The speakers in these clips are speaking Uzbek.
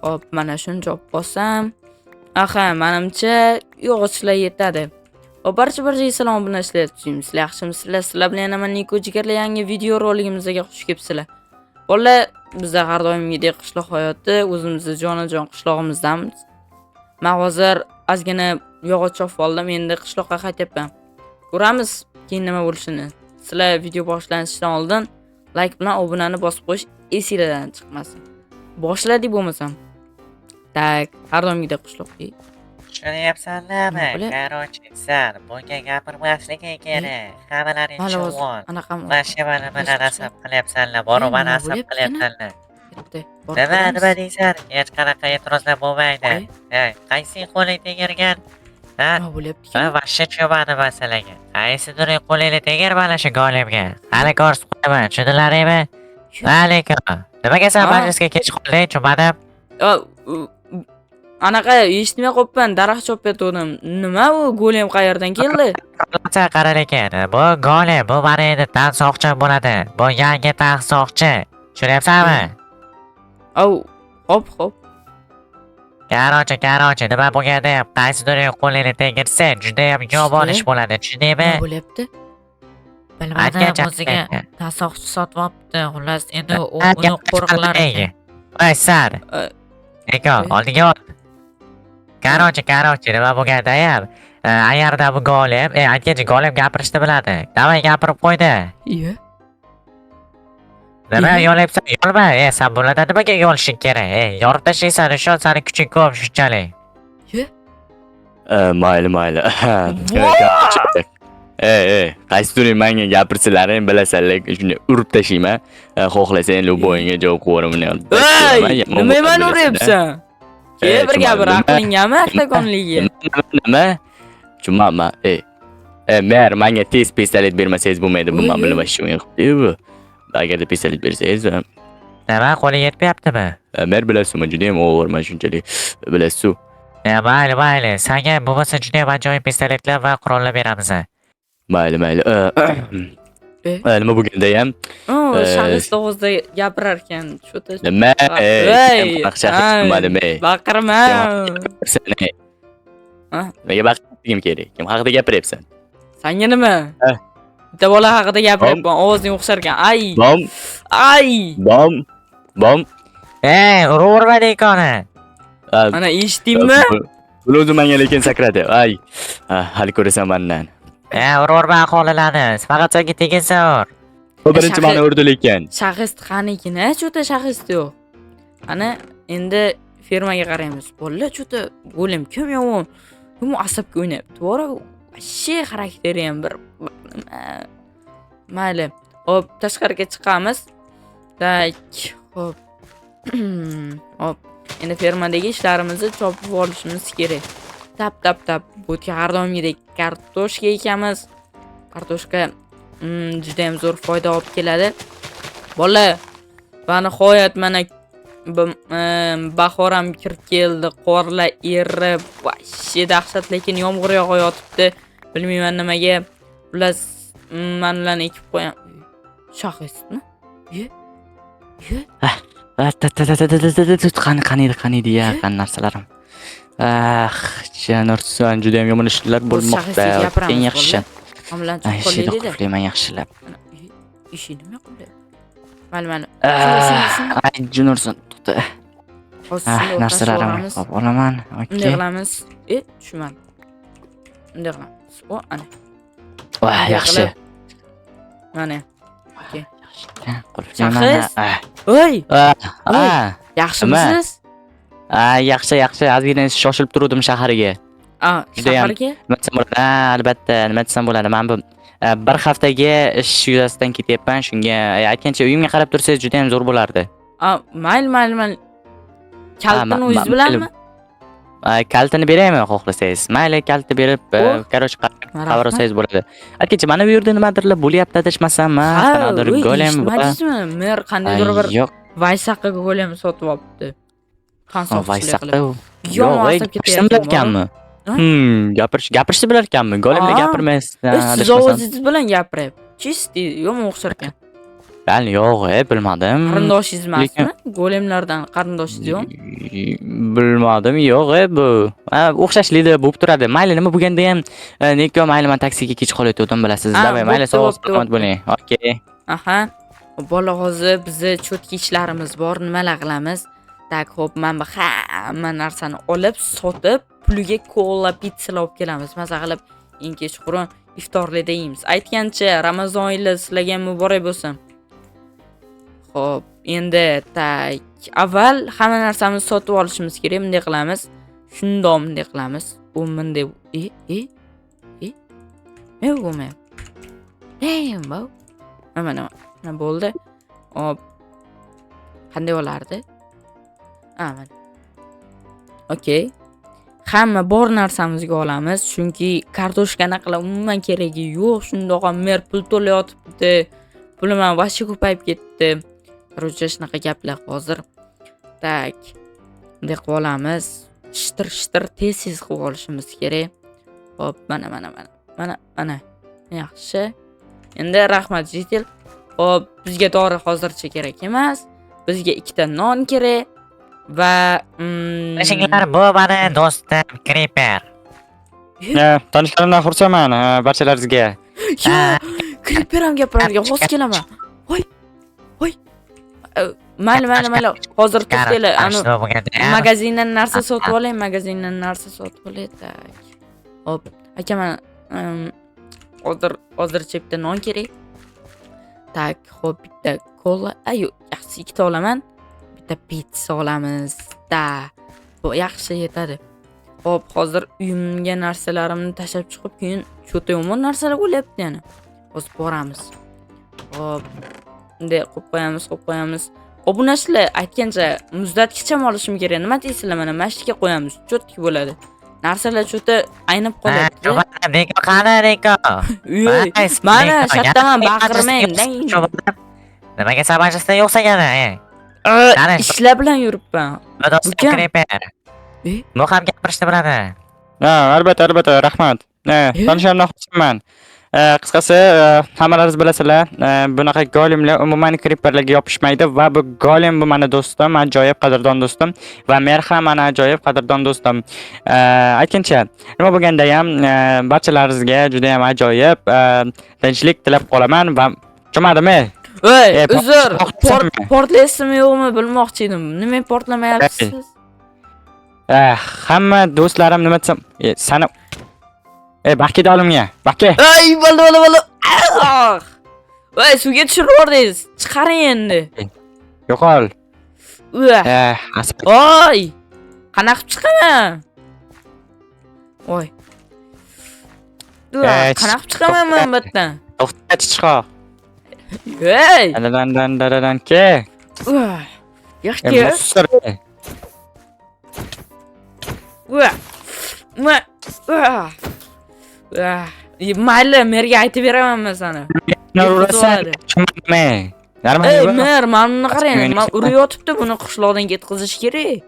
Hop, mana shuni chopib olsam. Aha, manimcha yog'ochlar yetadi. Hop, barcha barchaga salom bilan ishlayapsizlar. Sizlar yaxshimisizlar? Sizlar bilan yana man Niko Jigarlar yangi video roligimizga xush kelibsizlar. Bolalar, bizda har doimgidek qishloq hayoti, o'zimizni jonajon qishlog'imizdamiz. Men hozir ozgina yog'och chopib oldim, endi qishloqqa qaytyapman. Ko'ramiz keyin nima bo'lishini. Sizlar video boshlanishidan oldin like bilan obunani bosib qo'yish esinglardan chiqmasin. Boshladik bo'lmasam. Так, har doimgidek qishloq. Tushunyapsanlarmi? Nima? Короче, san bunga gapirmasliging kerak. Hammalaring Hali hozir juvon. anaqam Mana shu mana asab qilyapsanlar, borib Nima mana asab bo'lyapti? qilyapsanlar. Bitta. Borib Nima, ko'ramiz. nima deysan? Hech qanaqa e'tirozlar bo'lmaydi. Ey. Ey, qaysi qo'ling tegirgan? Ha? Nima bo'lyapti? Ha, вообще tushunmadim masalaga. Qaysidir qo'lingni tegir mana shu golemga. Hali ko'rsatib qo'yaman, tushundilaringmi? Alaykum. Nimaga sen Ha. majlisga kech qolding, tushunmadim. Anaqa eshitmay qolibman, daraxt chopayotgandim. Nima u golem qayerdan keldi? Qara qara lekin, bu golem, bu mani endi tansoqchi bo'ladi. Bu yangi tansoqchi. Tushunyapsanmi? Au, hop hop. Короче, короче, nima bo'lganda ham qaysidir qo'lingni tegirsa, judayam yomon ish bo'ladi, tushundingmi? Nima bo'lyapti? Bilmadim, Aytgancha o'ziga tansoqchi sotib olibdi. Xullas, endi u Ha, uni qo'riqlar ekan. Voy san. Eko, oldinga ot. Короче, короче, nima bo'lganda ham, agarda bu golem, aytgancha golem gapirishni biladi. Давай gapirib qo'ydi. Iya. Nima Iya. yolyapsan? Yolma. Sen bulardan nimaga yolishing kerak? Yorib tashlaysan, ishon, sani kuching ko'p shunchalik. Mayli, mayli. Ey, ey, qaysi turing menga gapirsalaring bilasanlar, shunday urib tashlayman. Xohlasang любой ingga javob qilaman. Ey, nima mani uryapsan? Ke Ey, bir gapir, tushunmadim. aqlingami oktagonligi? Nima? Tushunmabman. Ey. Ey, mer, menga tez pistolet bermasangiz bo'lmaydi. Bu men bilan вообще o'yin qilibdi bu. Agarda pistolet bersangiz, Nima, qo'ling yetmayaptimi? Mer bilasizmi, juda ham og'irman shunchalik. Bilasiz. Mayli, mayli. Sanga bo'lmasa juda ham ajoyib pistoletlar va qurollar beramiz. Mayli, mayli. Nima bo'lganda ham, O, shaxs to'g'risida gapirar ekan. Shu nima? Ey, Ey, qanaqa shaxs ay, tushunmadim, ey. Baqirma. Sen, ey. Ha? Nimaga baqirishim kerak? Kim haqida gapiryapsan? Sanga nima? Eh. Bitta bola haqida gapiryapman, ovozing o'xshar ekan. Ay, Bom, ay. bom, bom. Ey, uraverma Nikoni. Mana eshitdingmi? Buni o'zi menga lekin sakradi. Ay, hali ko'rasan mandan. Ey, uraverma aholilarni. Faqat senga teginsa ur. Bu birinchi mani urdi lekin. Shaxs qanikin, a? Чё-то shaxs yo'q. Ana endi fermaga qaraymiz. Bolalar, чё-то golem kim yomon? Yomon asabga o'ynayapti. Bora, вообще xarakteri ham bir nima. Mayli. Hop, tashqariga chiqamiz. Так, hop. Hop. Endi fermadagi ishlarimizni chopib olishimiz kerak. Tap tap tap. Bu yerga har doimgidek kartoshka ekamiz. Kartoshka juda ham zo'r foyda olib keladi. Bola, va nihoyat mana bahor ham kirib keldi, qorlar erib, вообще dahshat, lekin yomg'ir yog'ayotibdi. Bilmayman nimaga. Xullas, mana ularni ekib qo'yam. Shaxsmi? Ye? Ye? Qani, qani edi, qani edi ya, qani narsalarim? Ah, Janursan, juda ham yomon ishlar bo'lmoqda. Shaxsga gapiramiz, Eng yaxshi. Mana bilan Ay, chiqib eshikni qolaylik. qulflayman yaxshilab. Mana, eshikni nima qildi? Mayli, mayli. Ah, ay, Junursan, to'xta. Hozir Ah, shuni o'rtasiga narsalarimni olamiz. olib olaman. Bunday Okey. qilamiz. E, tushunmadim. Bunday qilamiz. O, ana. Voh, Bunday yaxshi. qilib. Mana. Qulflayman. Shaxs? Ah, Oy, ah, Oy. ah. Yaxshimisiz? Ah, yaxshi, yaxshi. Ozgina shoshilib turuvdim shaharga. A, Judayam. shaharga? Nima desam bo'ladi? Ha, albatta, nima desam bo'ladi? Men bu bir haftaga ish yuzasidan ketyapman. Shunga aytgancha uyimga qarab tursangiz juda ham zo'r bo'lardi. A, mayli, mayli, mayli. Kalitini o'zingiz bilanmi? Kalitini beraymi xohlasangiz? Mayli, kaliti berib, Oh. короче, xabar Rahmat. olsangiz bo'ladi. Aytgancha, mana bu yerda nimadirlar bo'lyapti adashmasam, ha, Ha, qanaqadir o'y, golem va eshitmadingizmi? Mer qandaydir bir Yo'q, vaysaqa golem sotib olibdi. Tansoqchilik vaysaqa. qilib. Yo'q, Yomon ey, asab gapirishni ketayotgan. bilarkanmi? Ha? Gapirishni bilarkanmi? Golemlar Aa. gapirmaysiz, Siz adashmasam. ovozingiz bilan gapiryapti. Чистый, yomon o'xshar ekan. Ya'ni yo'q, bilmadim. Qarindoshingiz emasmi? Lekin Golemlardan qarindoshingiz yo'qmi? Bilmadim, yo'q, bu. Ha, o'xshashlikda bo'lib turadi. Mayli, nima bo'lganda ham, Neko, mayli, men taksiga kech qolayotgandim, bilasiz. Ha, Давай, mayli, bo'pti, sog' bo'pti, salomat bo'pti. bo'ling. Okey. Aha. Bola, hozir bizni чётко ishlarimiz bor, nimalar qilamiz? Так, xo'p, mana bu hamma narsani olib, sotib, puliga kola, pitsalar olib kelamiz. Maza qilib, eng kechqurun iftorlikda yeymiz. Aytgancha, Ramazon yili sizlarga ham muborak bo'lsin. Xo'p, endi так, avval hamma narsamizni sotib olishimiz kerak. Bunday qilamiz. Shundoq bunday qilamiz. U bunday e e e. Nima bo'lmayapti? Damn, bro. Mana mana bo'ldi. Hop. Qanday bo'lardi? Ha, mana. Okey. Hamma bor narsamizga olamiz, chunki kartoshkani qilib umuman keragi yo'q. Shundoq ham mer pul to'layotibdi. Pulim ham вообще ko'payib ketdi. Короче, shunaqa gaplar hozir. Так. Bunday qilib olamiz. Shitir shitir tez tez qilib olishimiz kerak. Hop, mana mana mana. Mana mana. Yaxshi. Endi rahmat, житель. Hop, bizga dori hozircha kerak emas. Bizga ikkita non kerak va Tanishinglar, bu mani do'stim Creeper. Tanishganimdan xursandman, barchalaringizga. Yo, Creeper ham gapirarkan, hozir kelaman. Voy. Voy. Mayli, mayli, mayli. Hozir to'xtanglar. Anu Nima bo'lganda ham magazindan narsa sotib olay, magazindan narsa sotib olay. Так. Hop, aka, man hozir hozircha bitta non kerak. Так, xo'p, bitta kola, ay, yo'q, yaxshisi ikkita olaman. Bitta pitsa olamiz. Да. Bu yaxshi yetadi. Xo'p, hozir uyimga narsalarimni tashlab chiqib, keyin cho'ta yomon narsalar bo'lyapti yana. Hozir boramiz. Xo'p, bunday qo'yib qo'yamiz, qo'yib qo'yamiz. Obunachilar, aytgancha muzlatgich ham olishim kerak. Nima deysizlar, mana shu yerga qo'yamiz. Чётко bo'ladi. Narsalar cho'ta aynib qolyapti. Neko, qani Neko? Uy, mana shattaman, baqirmang. Nimaga sabajasida yo'qsan yana? Qani? Ishlar bilan yuribman. Bu do'stim Ukam. Creeper. E? Bu ham gapirishni biladi. Ha, albatta, albatta, rahmat. Tanishganimdan xursandman. Qisqasi, hammalaringiz bilasizlar, bunaqa golemlar umuman creeperlarga yopishmaydi va bu golem bu mani do'stim, ajoyib qadrdon do'stim va mer ham mani ajoyib qadrdon do'stim. Aytgancha, nima bo'lganda ham, barchalaringizga juda ham ajoyib tinchlik tilab qolaman va tushunmadimi? Voy, uzr. Portlaysizmi? Portlaysizmi yo'qmi bilmoqchi edim. Nima portlamayapsiz? Hamma do'stlarim nima desam, sani baxki olimga, baxki. Ey, bo'ldi, bo'ldi, bo'ldi. Ah! Voy, suvga tushirib yubordingiz. Chiqaring endi. Yo'qol. Uah. Oy! Qanaqa qilib chiqaman? Voy. Qanaqa qilib chiqaman men bu yerdan? To'xta, chiqoq. Ey! Dan dan dan dan ke. Uah. Yaxshi. Mussar. Uah. Uah. Uah. Uah. Mayli, merga aytib beraman men sani. Urasan, tushunmadimi? Нормально. Ey, mer, mana buni qarang. Men Man urayotibdi, buni qishloqdan ketkazish kerak.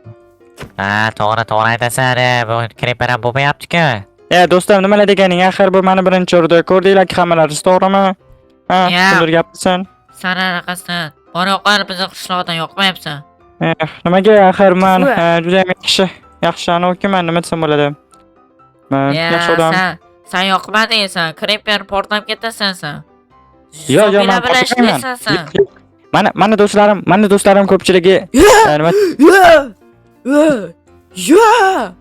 Ha, to'g'ri, to'g'ri aytasan, bu Creeper ham bo'lmayapti-ku. Do'stim, nimalar deganing? Axir bu mani birinchi urdi. Ko'rdinglar-ki hammalaringiz, to'g'rimi? Ha, Ya. kimdir gapirsin. San anaqasan. Bora qol, bizni qishloqdan yoqmayapsan. Nimaga axir man Uva. juda ham yaxshi. Yaxshi, anavi nima desam bo'ladi? Man Ya, yaxshi odam. Sen yoqmading sen. Creeper portlab ketasan sen. Yo'q, yo'q, man Zombilar bilan portlamayman. ishlaysan sen. Yo'q, yo'q. Mana do'stlarim, mana do'stlarim ko'pchiligi nima Ya! Ya! Ya!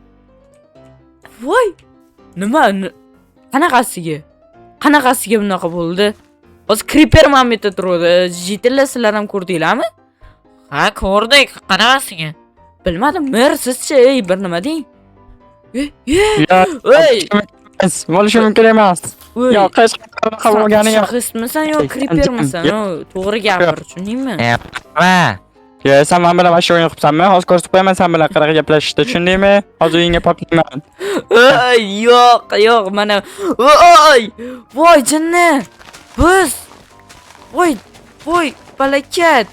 Voy! Nima? Qanaqasiga? Qanaqasiga bunaqa bo'ldi? Hozir creeper mana bu yerda turadi. Житель lar, sizlar ham ko'rdinglarmi? Ha, ko'rdik. Qanaqasiga? Bilmadim, mer, sizchi, ey, bir nima deng? E, e, Yo, ey, bo'lishi mumkin emas. ey. Yo'q, hech qanaqa bo'lgani yo'q. Shaxsmisan yo creepermisan? Yo'q. O, to'g'ri gapir, tushundingmi? Va, Yo, sen men bilan mana shu o'yin qilibsanmi? Hozir ko'rsatib qo'yaman sen bilan qanaqa gaplashishni, tushundingmi? Hozir uyingga portlayman. Ey, yo'q, yo'q, mana. Voy! Voy, jinni! Biz! Voy, voy, palakat!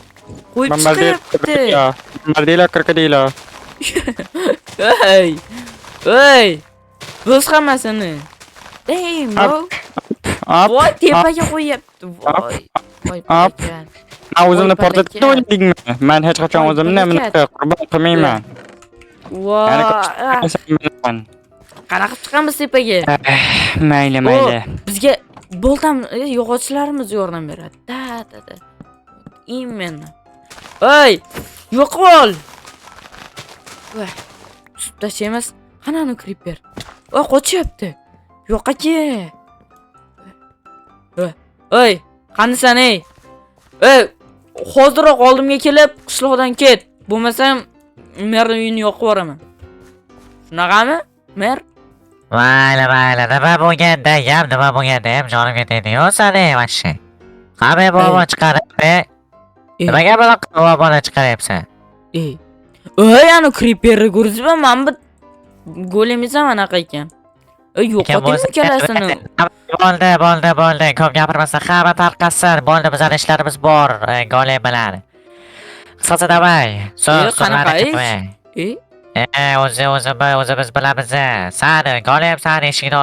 Qo'yib Bombardiro chiqyapti. Bombardiro krokodilo. Ey! Ey! Biz hammasini. Damn, bro. Op, Voy, tepaga qo'yyapti. Voy. Voy, Op. palakat. Men o'zimni Voy, portlatib barakat. o'yladingmi? Men hech qachon Voy, o'zimni barakat. bunaqa qurbon qilmayman. Mani Voy. ko'rsan bilaman. Qanaqa chiqamiz tepaga? Mayli, mayli. Bizga boltam yog'ochlarimiz yordam beradi. Da, da, da. Именно. Ey, yo'q bo'l. Voy. Tutib tashlaymiz. Qani anu creeper? Voy, qochyapti. Yo'q aka. Voy, ey, qanisan ey? Ey, hoziroq oldimga kelib qishloqdan ket. Bo'lmasam merni uyini yoqib yuboraman. Shunaqami? Mer? Mayli, mayli, nima bo'lganda ham, nima bo'lganda ham jonimga tegdi-yu sani вообще. Qani bobo chiqarib, Ey. nimaga bunaqa boboni chiqaryapsan? Ey. Ey, anu creeperni ko'rdingizmi? Mana bu golemingiz ham anaqa ekan. Ey, yo'qoting ikkalasini. Bo'ldi, bo'ldi, bo'ldi. Ko'p gapirmasdan hamma tarqasin. Bo'ldi, bizning ishlarimiz bor, golem bilan. Qisqasi давай. Ey, qanaqa ish? Ey, O'zi o'zi o'zimiz bilamiz. San golem, san eshikni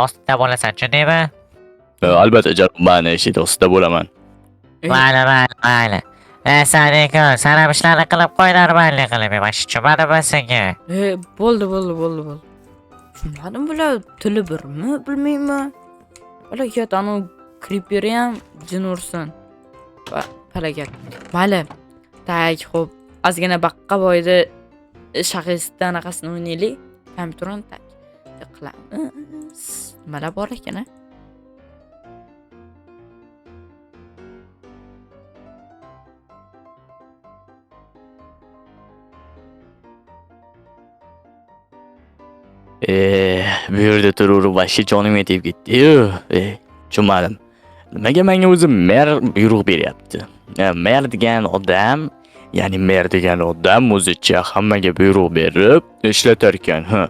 ostida bo'lasan, tushundingmi? Albatta janob, man eshik ostida bo'laman. Ey. Mayli, mayli, mayli. San eko, san ham ishlarni qilib qo'y normalniy qilib. Men tushunmadim senga. Ey, bo'ldi, bo'ldi, bo'ldi, bo'ldi. Tushunmadim bular tili birmi, bilmayman. Palakat, anu creeperi ham jin ursin. Palakat. Mayli. Так, xo'p. Ozgina baqqa boyda shahista anaqasini o'ynaylik. Kompyuterni так qilamiz. Nimalar bor ekan, a? Bu yerda turaverib вообще jonimga tegib ketdi-yu. Tushunmadim. Nimaga menga o'zi mer buyruq beryapti? Mer degan odam, ya'ni mer degan odam o'zicha hammaga buyruq berib ishlatar ekan. Ha.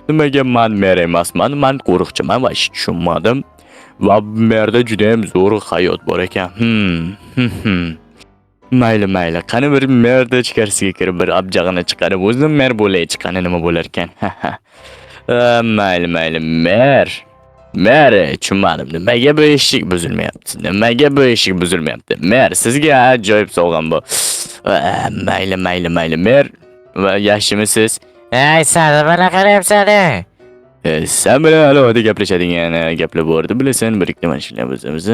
Nimaga man mer emasman? Man qo'riqchiman, вообще tushunmadim. Va merda juda ham zo'r hayot bor ekan. Mayli, mayli. Qani bir merda ichkarisiga kirib bir abjag'ini chiqarib o'zim mer bo'lay, chiqani nima bo'lar ekan? Mayli, mayli, mer. Mer, tushunmadim. Nimaga bu eshik buzilmayapti? Nimaga bu eshik buzilmayapti? Mer, sizga ajoyib sovg'am bu. Mayli, mayli, mayli, mer. Va yaxshimisiz? Ey, san nima qilyapsan? Sen bilan alohida gaplashadigan gaplar bordi, bilasan, bir ikkita mana shunday o'zimiz.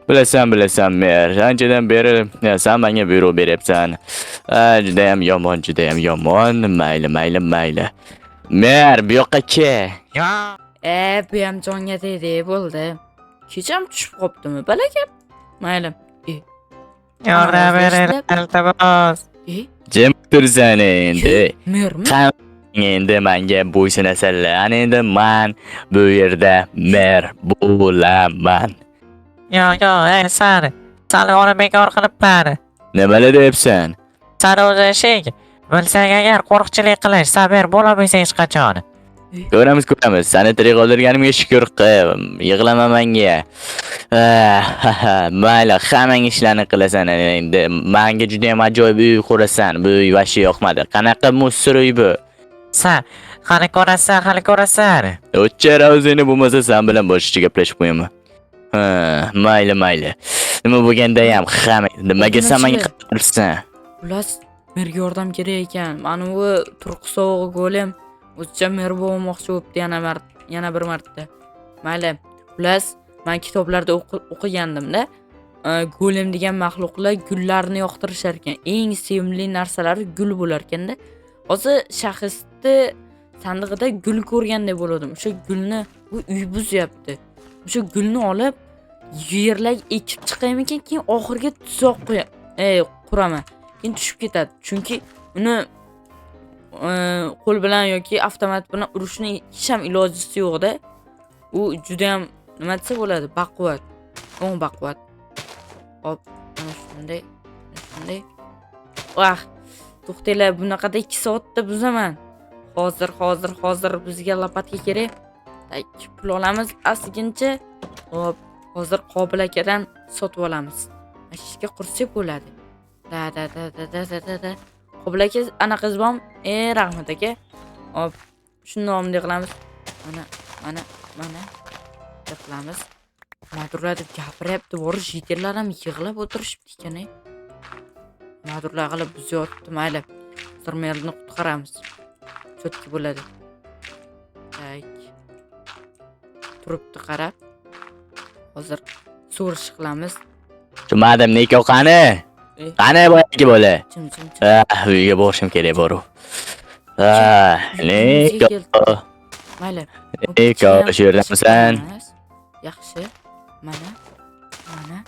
Bilasan, bilasan, mer. Anchadan beri sen menga buyruq beryapsan. Judayam yomon, judayam yomon. Mayli, mayli, mayli. Mer, bu yoqqa ke. Yo. Bu ham jonga tegdi, bo'ldi. Kecham tushib qoptimi, palakat? Mayli. Yordam bering, iltimos. Jim tursan endi. Mermi? Endi menga bo'ysunasanlar. Ana endi man bu yerda mer bo'laman. Yo, yo, ey san. Sani uni bekor qilibman. Nimalar deyapsan? San o'zi eshik. Bilsang agar qo'riqchilik qilish, san mer bo'lolmaysan hech qachon. Ko'ramiz, ko'ramiz. Seni tirik qoldirganimga shukur qil. Yig'lama menga. Mayli, hammang ishlarni qilasan endi. Menga juda ham ajoyib uy qurasan. Bu uy вообще yoqmadi. Qanaqa musor uy bu? San hali ko'rasan, hali ko'rasan. O'chir o'zingni, bo'lmasa sen bilan boshqacha gaplashib qo'yaman. Ha, mayli, mayli. Nima bo'lganda ham hamma nimaga sen menga qarabsan? Xullas, merga yordam kerak ekan. Mana bu turqi sovug'i golem o'zicha mer bo'lmoqchi bo'libdi yana bir marta. Mayli. Xullas, men kitoblarda o'qigandimda, golem degan maxluqlar gullarni yoqtirishar ekan. Eng sevimli narsalari gul bo'lar ekanda. Hozir shaxsni sandig'ida gul ko'rgandek bo'ldim. O'sha gulni u uy buzyapti. O'sha gulni olib yerlarga ekib chiqaymikin, keyin oxirgi tuzoq quraman. Keyin tushib ketadi. Chunki uni qo'l bilan yoki avtomat bilan urishning hech ham ilojisi yo'qda. U juda ham nima desa bo'ladi, baquvvat. O'ng baquvvat. Hop, mana shunday, mana shunday. Vah, to'xtanglar, bunaqada 2 soatda buzaman. Hozir, hozir, hozir bizga lopatka kerak. Tak, pul olamiz ozgincha. Hop, hozir Qobil akadan sotib olamiz. Mana shu ishga qursak bo'ladi. Da da da da da da da da. Qobil aka, anaqangiz bormi? Rahmat aka. Hop, shuni nomini qilamiz. Mana, mana, mana. Bunday qilamiz. Nimadirlar deb gapiryapti. Borish yeterlar ham yig'lab o'tirishibdi ekan. Nimadirlar qilib buzayapti. Mayli. Hozir merni qutqaramiz. Чётко bo'ladi. Так. Turibdi qarab. Hozir so'rish qilamiz. Tushunmadim, Niko qani? E? Qani boyagi bola? Chim chim chim. Ah, uyga borishim kerak boru. Ah, Uyimizga Niko. keldi. Mayli. Niko, shu yerdamisan? Yaxshi. Mana. Mana.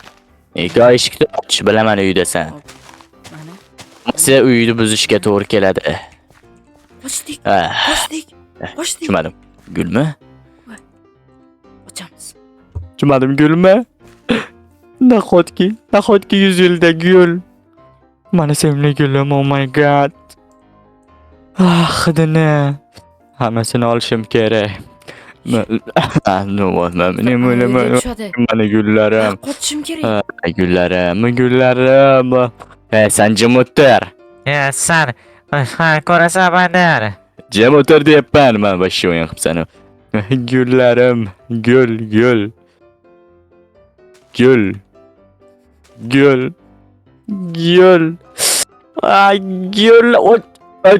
Niko, eshikni och, bilaman uydasan. Mana. Bo'lmasa uyni buzishga to'g'ri keladi. Qochdik. Ah, Qochdik. Qochdik. tushunmadim. Gulmi? Ochamiz. Tushunmadim, gulmi? Nahotki, nahotki 100 yilda gul. Mana sevimli gulim, oh my God. Ah, hidini. Hammasini olishim kerak. Uyga tushadi. Mana gullarim. Qochishim kerak. Gullarim, gullarim. Ey, sen jim o'tir. Ya sen ha ko'rasan mandan. Jim o'tir deyapman. Man вообще o'yin qilibsan. Gullarim, gul, gul. Gul. Gul. Gul. Ay, gul. Oy, oy.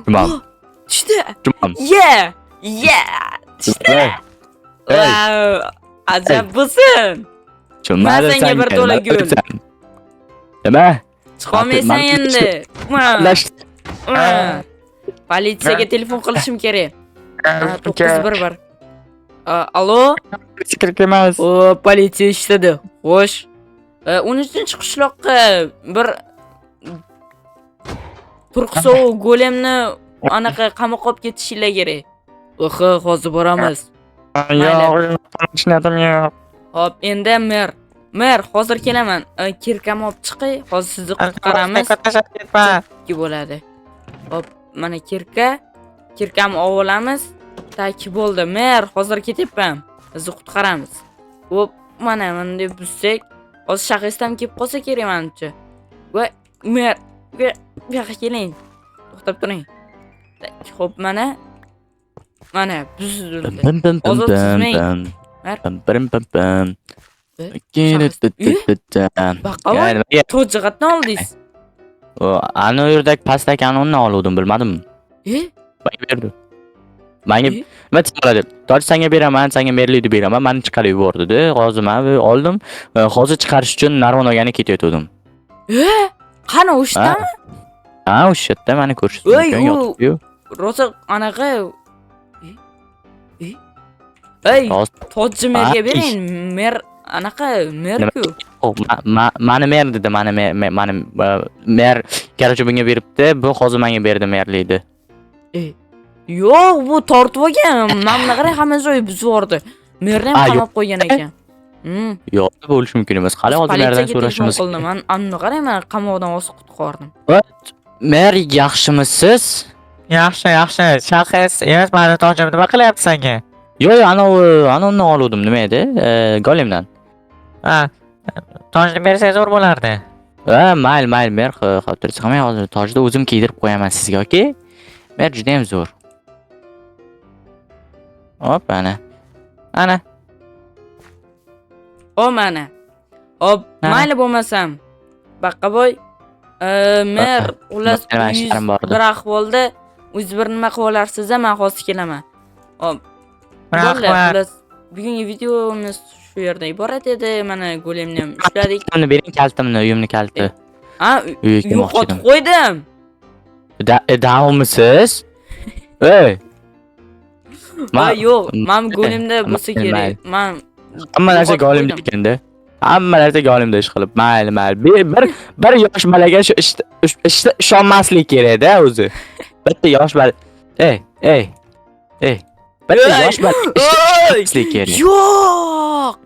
Tamam, Tushdi. tamam. Yeah. Yeah. Tushdi. Hey, hey. Wow. Ajab bo'lsin. Tushunmadim Man senga bir senga, to'la nima gul. qilyapsan? Nima? Chiqolmaysan Man- endi. Lash- Politsiyaga telefon qilishim kerak. 911. Alo? Kerak emas. O, politsiya ishladi. Xo'sh. 13-qishloqqa bir turqi sovuq golemni anaqa qamoqqa olib ketishinglar kerak. Oho, hozir boramiz. Yo'q, hech niyatim yo'q. Hop, endi mer. Mer, hozir kelaman. Kirkamni olib chiqay, hozir sizni qutqaramiz. Tashlab ketma. Ikki bo'ladi. Hop, mana kirka. Kirkamni olib olamiz. Так bo'ldi. Mer, hozir ketyapman. Bizni qutqaramiz. Hop, mana bunday buzsak, hozir shahristam kelib qolsa kerak manimcha. Va mer, bu yoqqa keling. To'xtab turing. Так, hop, mana. Mana buzildi. Pim pim pim Ozod pim chizmang. pim. Mer. Pim pim pim pim. E, Keyin Baqqavoy, nimaga? tojni qayerdan oldingiz? O, ana u yerdagi pastdagi ana undan oluvdim, bilmadim. E? Menga berdi. Menga E? nima desam bo'ladi? Toj senga beraman, senga merlikni beraman, mani chiqarib yubordi-da. Hozir men oldim. Hozir chiqarish uchun narvon olgani ketayotgandim. E? Qani o'shdami? Ha, o'sha yerda meni ko'rishingiz Ey, mumkin, yotibdi-yu. Rosa anaqa. E? E? Ey, Hozir tojni merga Ha, bering. Mer anaqa mer-ku. Oh, mani mer dedi, mani mani mer, короче, bunga beribdi. Bu hozir menga berdi merlikni. Yo'q, bu tortib olgan. Mana buni qarang, hamma joyi buzib yubordi. Merni ham A, yo'q. qamab qo'ygan ekan. Yo'q, bo'lishi mumkin emas. Hali hozir merdan Politsiyaga telefon so'rashimiz. qildim. Man anni qarang, man qamoqdan hozir qutqardim. Mer, yaxshimisiz? Yaxshi, yaxshi. Shaxs emas, mani tojim nima qilyapti senga? Yo'q, yo'q, anavi, ana undan oluvdim, nima edi? Golemdan. Ha, tojni bersangiz zo'r bo'lardi. Ha, mayli, mayli, mer, xavotir chiqmang, hozir tojni o'zim kiydirib qo'yaman sizga, okey? Mer juda ham zo'r. Hop, ana. Ana. O mana. Hop, Ha. mayli bo'lmasam. Baqqaboy, mer, xullas, Nima uyingiz ishlarim bor edi. bir ahvolda, o'zingiz bir nima qilib olarsiz, man hozir kelaman. Hop, bo'ldi, Rahmat. xullas, bugungi videomiz shu yerda iborat edi. Mana golemni ham ushladik. Kalitimni bering, kalitimni, uyimni kaliti. Ha, Uyga kirmoqchi yo'qotib edim. qo'ydim. Da, davmisiz? Ey. Ma, yo'q, man golemda Mayli, bo'lsa kerak. mayli. Man Hamma narsa yo'qotib golemda qo'ydim. ekanda. Hamma narsa golemda ish qilib. Mayli, mayli. Bir yosh bolaga shu ishda ishonmaslik kerak-da o'zi. Bitta yosh bola. Ey, ey. Ey. Bitta Ey! yosh bola ishda Ey! ishonmaslik kerak. Yo'q!